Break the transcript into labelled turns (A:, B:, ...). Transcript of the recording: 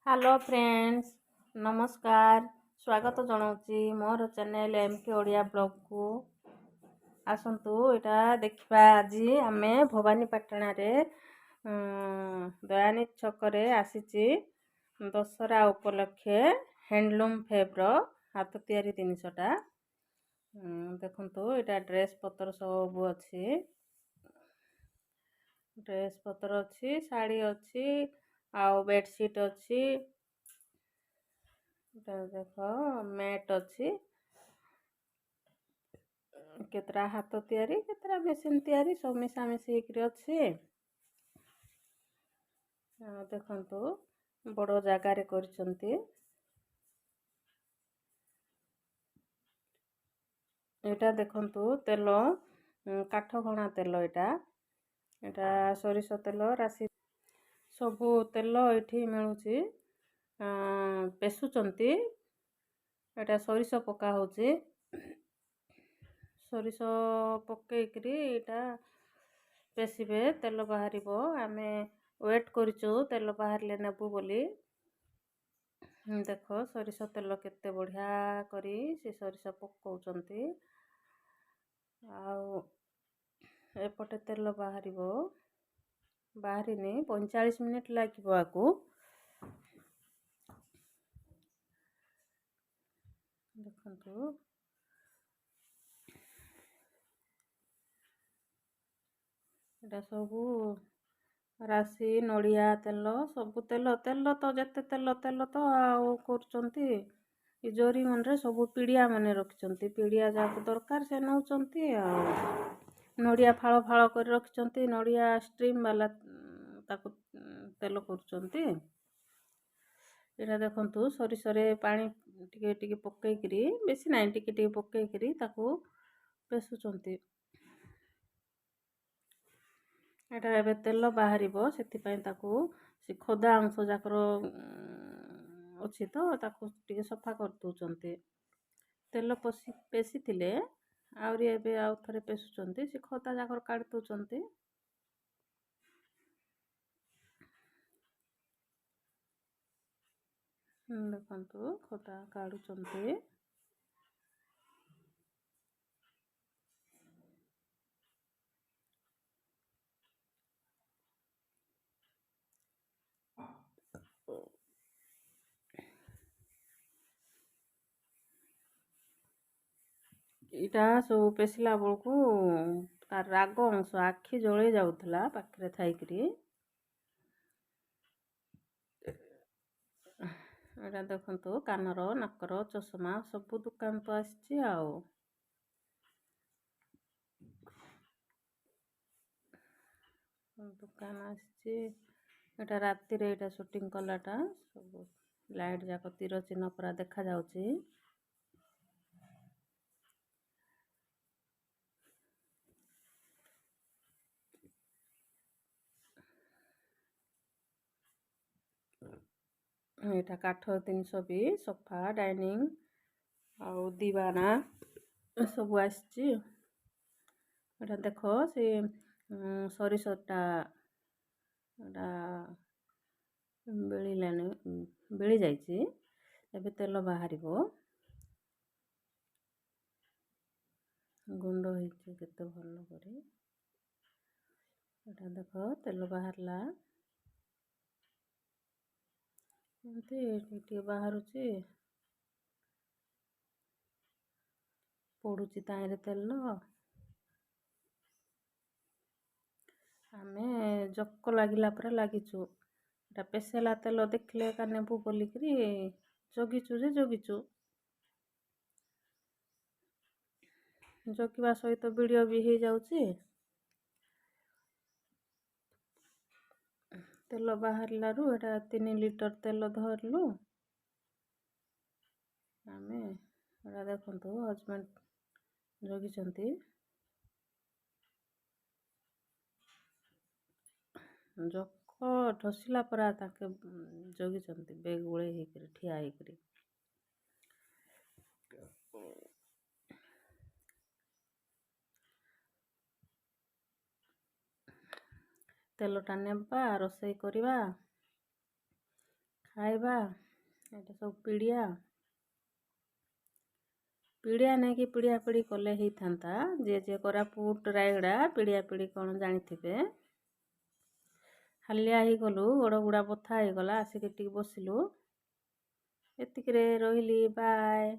A: Hello friends, ନମସ୍କାର। ସ୍ୱାଗତ ଜଣାଉଛି ମୋର ଚ୍ୟାନେଲ୍ ଏମ୍ କେ ଓଡ଼ିଆ ବ୍ଲଗ୍କୁ। ଆସନ୍ତୁ ଏଇଟା ଦେଖିବା। ଆଜି ଆମେ ଭବାନୀପାଟଣାରେ ଦୟାନିଧି ଛକରେ ଆସିଛି ଦଶହରା ଉପଲକ୍ଷେ ହ୍ୟାଣ୍ଡଲୁମ୍ ଫେବ୍ର ହାତ ତିଆରି ଜିନିଷଟା। ଦେଖନ୍ତୁ, ଏଇଟା ଡ୍ରେସ୍ ପତ୍ର ସବୁ ଅଛି। ଡ୍ରେସ୍ ପତ୍ର ଅଛି, ଶାଢ଼ୀ ଅଛି ଆଉ ବେଡ଼ସିଟ୍ ଅଛି। ଏଇଟା ଦେଖ, ମ୍ୟାଟ୍ ଅଛି। କେତେଟା ହାତ ତିଆରି, କେତେଟା ମେସିନ୍ ତିଆରି, ସବୁ ମିଶାମିଶି ହେଇକିରି ଅଛି। ଦେଖନ୍ତୁ, ବଡ଼ ଜାଗାରେ କରିଛନ୍ତି। ଏଇଟା ଦେଖନ୍ତୁ, ତେଲ, କାଠ ଘଣା ତେଲ ଏଇଟା। ଏଇଟା ସୋରିଷ ତେଲ, ରାଶି, ସବୁ ତେଲ ଏଇଠି ମିଳୁଛି। ପେଶୁଛନ୍ତି। ଏଇଟା ସୋରିଷ ପକା ହେଉଛି। ସୋରିଷ ପକେଇକିରି ଏଇଟା ପେଶିବେ, ତେଲ ବାହାରିବ। ଆମେ ୱେଟ୍ କରିଛୁ, ତେଲ ବାହାରିଲେ ନେବୁ ବୋଲି। ଦେଖ, ସୋରିଷ ତେଲ କେତେ ବଢ଼ିଆ କରି ସେ ସୋରିଷ ପକାଉଛନ୍ତି। ଆଉ ଏପଟେ ତେଲ ବାହାରିବ, ବାହାରିନି। 45 ମିନିଟ୍ ଲାଗିବ ଆକୁ। ଦେଖନ୍ତୁ, ଏଇଟା ସବୁ ରାଶି, ନଡ଼ିଆ ତେଲ, ସବୁ ତେଲ। ତେଲ ତ ଯେତେ ତେଲ, ତେଲ ତ ଆଉ କରୁଛନ୍ତି। ଏ ଜରି ମନରେ ସବୁ ପିଡ଼ିଆ ମାନେ ରଖିଛନ୍ତି। ପିଡ଼ିଆ ଯାହାକୁ ଦରକାର ସେ ନେଉଛନ୍ତି। ଆଉ ନଡ଼ିଆ ଫାଳ ଫାଳ କରି ରଖିଛନ୍ତି। ନଡ଼ିଆ ଷ୍ଟ୍ରିମ୍ ବାଲା ତାକୁ ତେଲ କରୁଛନ୍ତି। ଏଇଟା ଦେଖନ୍ତୁ, ସୋରିଷରେ ପାଣି ଟିକେ ଟିକେ ପକେଇକିରି, ବେଶୀ ନାହିଁ, ଟିକେ ଟିକେ ପକେଇକିରି ତାକୁ ପେଶୁଛନ୍ତି। ଏଇଟା ଏବେ ତେଲ ବାହାରିବ, ସେଥିପାଇଁ ତାକୁ ସେ ଖଦା ଅଂଶ ଯାକର ଅଛି ତ, ତାକୁ ଟିକେ ସଫା କରିଦେଉଛନ୍ତି। ତେଲ ପଶି ପେଶିଥିଲେ, ଆହୁରି ଏବେ ଆଉ ଥରେ ପେଶୁଛନ୍ତି, ସେ ଖଦା ଯାକର କାଢ଼ି ଦେଉଛନ୍ତି। ଦେଖନ୍ତୁ, ଖଦା କାଢ଼ୁଛନ୍ତି। ଏଇଟା ସବୁ ପେଶିଲା ବେଳକୁ ତାର ରାଗ ଅଂଶ ଆଖି ଜଳେଇ ଯାଉଥିଲା ପାଖରେ ଥାଇକିରି। ଏଇଟା ଦେଖନ୍ତୁ, କାନର, ନାକର, ଚଷମା ସବୁ ଦୋକାନ ତ ଆସିଛି। ଆଉ ଦୋକାନ ଆସିଛି। ଏଇଟା ରାତିରେ ଏଇଟା ସୁଟିଂ କଲାଟା। ସବୁ ଲାଇଟ୍ ଯାକ ତୀର ଚିହ୍ନ ପୁରା ଦେଖାଯାଉଛି। ଏଇଟା କାଠ ଜିନିଷ ବି, ସୋଫା, ଡାଇନିଂ ଆଉ ଦିବାନା ସବୁ ଆସିଛି। ଏଇଟା ଦେଖ, ସେ ସୋରିଷଟା ଏଇଟା ବେଳିଲାଣି, ବେଳି ଯାଇଛି। ଏବେ ତେଲ ବାହାରିବ। ଗୁଣ୍ଡ ହେଇଛି କେତେ ଭଲ କରି। ଏଇଟା ଦେଖ, ତେଲ ବାହାରିଲା। ଏମିତି ଟିକେ ଟିକେ ବାହାରୁଛି, ପଡ଼ୁଛି ତାହିଁରେ ତେଲ। ଆମେ ଜକ ଲାଗିଲା ପରେ ଲାଗିଛୁ। ଏଇଟା ପେଶେଲା ତେଲ ଦେଖିଲେ ଏକା ନେବୁ ବୋଲିକିରି ଜଗିଛୁ ଯେ ଜଗିଛୁ। ଜଗିବା ସହିତ ଭିଡ଼ିଓ ବି ହେଇଯାଉଛି। ତେଲ ବାହାରିଲାରୁ ଏଇଟା 3 ଲିଟର ତେଲ ଧରିଲୁ ଆମେ। ଏଇଟା ଦେଖନ୍ତୁ, ହଜବେଣ୍ଡ ଜଗିଛନ୍ତି। ଜକ ଠସିଲା ପରା ତାଙ୍କେ ଜଗିଛନ୍ତି, ବେଗ ଗୋଳେଇ ହେଇକରି ଠିଆ ହେଇକରି। ତେଲଟା ନେବା, ରୋଷେଇ କରିବା, ଖାଇବା। ଏଇଟା ସବୁ ପିଡ଼ିଆ। ପିଡ଼ିଆ ନେଇକି ପିଡ଼ିଆ ପିଡ଼ି କଲେ ହେଇଥାନ୍ତା। ଯିଏ ଯିଏ କୋରାପୁଟ, ରାୟଗଡ଼ା ପିଡ଼ିଆ ପିଡ଼ି କ'ଣ ଜାଣିଥିବେ। ହାଲିଆ ହେଇଗଲୁ, ଗୋଡ଼ ଗୁଡ଼ା ବଥା ହେଇଗଲା, ଆସିକି ଟିକେ ବସିଲୁ। ଏତିକିରେ ରହିଲି, ବାଏ।